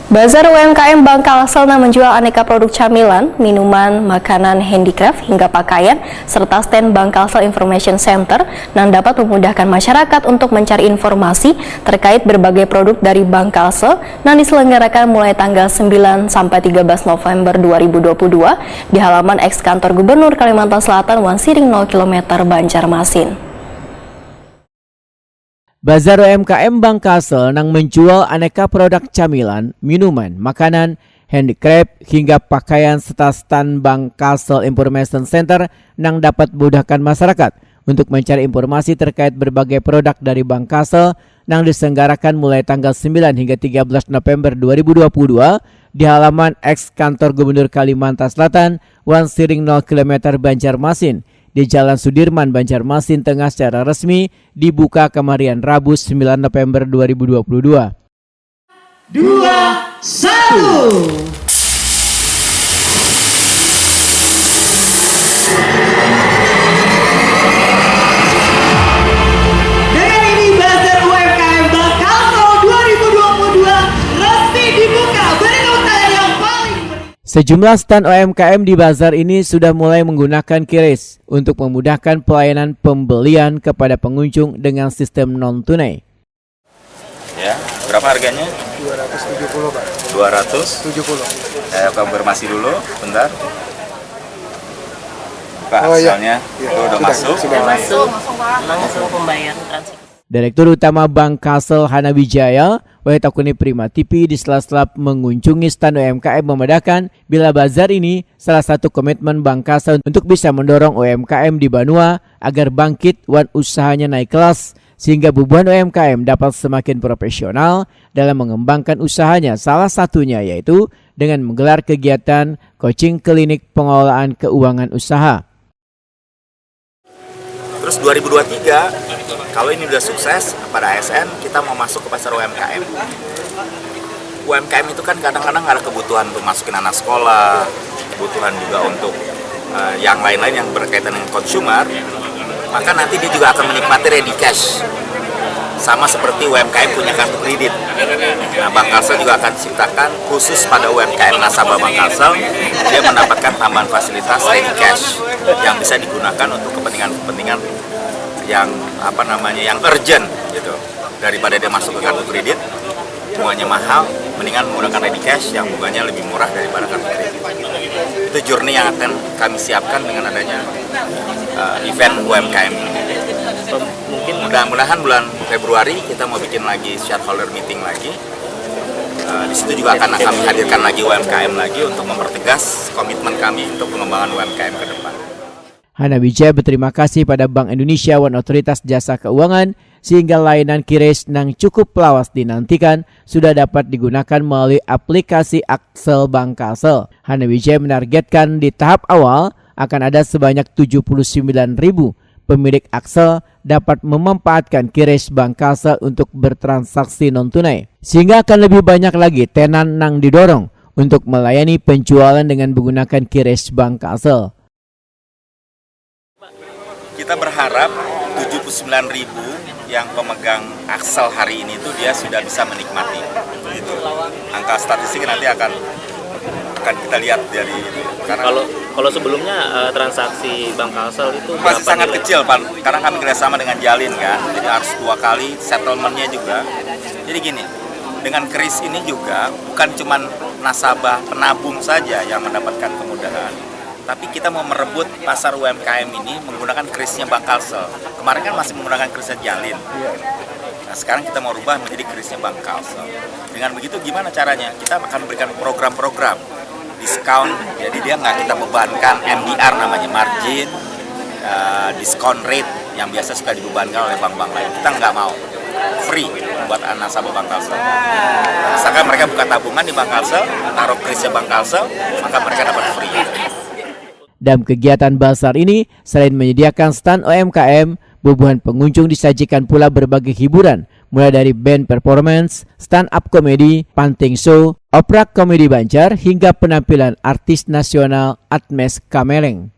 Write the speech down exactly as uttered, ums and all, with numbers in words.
Bazar U M K M Bank Kalsel nang menjual aneka produk camilan, minuman, makanan, handicraft, hingga pakaian, serta stand Bank Kalsel Information Center nang dapat memudahkan masyarakat untuk mencari informasi terkait berbagai produk dari Bank Kalsel nang diselenggarakan mulai tanggal sembilan sampai tiga belas November dua ribu dua puluh dua di halaman eks kantor Gubernur Kalimantan Selatan, Wansiring nol kilometer, Banjarmasin. Bazar U M K M Bank Kalsel nang menjual aneka produk camilan, minuman, makanan, handicraft, hingga pakaian serta stand Bank Kalsel Information Center nang dapat memudahkan masyarakat untuk mencari informasi terkait berbagai produk dari Bank Kalsel nang diselenggarakan mulai tanggal sembilan hingga tiga belas November dua ribu dua puluh dua di halaman eks kantor Gubernur Kalimantan Selatan, Wansiring nol kilometer, Banjarmasin, di Jalan Sudirman, Banjarmasin Tengah secara resmi dibuka kemarian Rabu sembilan November dua ribu dua puluh dua. Dua, satu. Dengan ini Bazar U M K M Bank Kalsel dua ribu dua puluh dua resmi dibuka. Beri tepuk tangan yang paling meriah. Sejumlah stand U M K M di bazar ini sudah mulai menggunakan kiris untuk memudahkan pelayanan pembelian kepada pengunjung dengan sistem non tunai. Ya, berapa harganya? dua ratus tujuh puluh, Pak. Dua ratus. Tujuh puluh. Saya konfirmasi dulu, bentar. Pak, Oh, iya. Soalnya Iya, itu udah sudah, masuk. Sudah. Langsung, langsung, Pak. Langsung pembayaran transaksi. Direktur Utama Bank Kalsel Hana Wijaya, Wahid Takuni Prima T V di sela-sela mengunjungi stand U M K M membedakan bila bazar ini salah satu komitmen Bank Kalsel untuk bisa mendorong U M K M di Banua agar bangkit wan usahanya naik kelas sehingga bubuhan U M K M dapat semakin profesional dalam mengembangkan usahanya, salah satunya yaitu dengan menggelar kegiatan coaching klinik pengelolaan keuangan usaha. Terus dua ribu dua tiga, kalau ini udah sukses pada A S N, kita mau masuk ke pasar U M K M. U M K M itu kan kadang-kadang ada kebutuhan untuk masukin anak sekolah, kebutuhan juga untuk uh, yang lain-lain yang berkaitan dengan consumer, maka nanti dia juga akan menikmati ready cash. Sama seperti U M K M punya kartu kredit. Nah, Bank Kalsel juga akan ciptakan khusus pada U M K M nasabah Bank Kalsel, dia mendapatkan tambahan fasilitas ready cash yang bisa digunakan untuk kepentingan-kepentingan yang apa namanya yang urgent gitu. Daripada dia masuk ke kartu kredit, bunganya mahal, mendingan menggunakan ready cash yang bunganya lebih murah daripada kartu kredit. Itu journey yang akan kami siapkan dengan adanya uh, event U M K M ini. Mungkin mudah-mudahan bulan Februari kita mau bikin lagi shareholder meeting lagi. Uh, di situ juga akan kami hadirkan lagi U M K M lagi untuk mempertegas komitmen kami untuk pengembangan U M K M ke depan. Hana Wijaya berterima kasih pada Bank Indonesia wan Otoritas Jasa Keuangan sehingga layanan kiris nang cukup lawas dinantikan sudah dapat digunakan melalui aplikasi Aksel Bank Kalsel. Hana Wijaya menargetkan di tahap awal akan ada sebanyak tujuh puluh sembilan ribu pemilik Aksel dapat memanfaatkan kiris Bank Kalsel untuk bertransaksi non tunai. Sehingga akan lebih banyak lagi tenan nang didorong untuk melayani penjualan dengan menggunakan kiris Bank Kalsel. Kita berharap tujuh puluh sembilan ribu yang pemegang Aksel hari ini itu dia sudah bisa menikmati. Itu angka statistik nanti akan akan kita lihat dari itu. Karena Kalau kalau sebelumnya eh, transaksi Bank Kalsel itu masih berapa sangat nilai? Kecil, Pak. Karena kami kerjasama dengan Jalin kan, jadi harus dua kali settlementnya juga. Jadi gini, dengan kris ini juga bukan cuman nasabah penabung saja yang mendapatkan kemudahan, tapi kita mau merebut pasar U M K M ini menggunakan krisnya Bank Kalsel. Kemarin kan masih menggunakan krisnya Jalin. Nah, sekarang kita mau rubah menjadi krisnya Bank Kalsel. Dengan begitu gimana caranya? Kita akan berikan program-program diskon, jadi dia nggak kita bebankan M D R, namanya margin, eh, diskon rate yang biasa suka dibebankan oleh bank-bank lain. Kita nggak mau, free buat nasabah Bank Kalsel. Misalkan mereka buka tabungan di Bank Kalsel, taruh krisnya Bank Kalsel, maka mereka dapat free. Dalam kegiatan bazar ini, selain menyediakan stand U M K M, bubuhan pengunjung disajikan pula berbagai hiburan, mulai dari band performance, stand up comedy, panting show, opera komedi Banjar, hingga penampilan artis nasional Atmes Kameleng.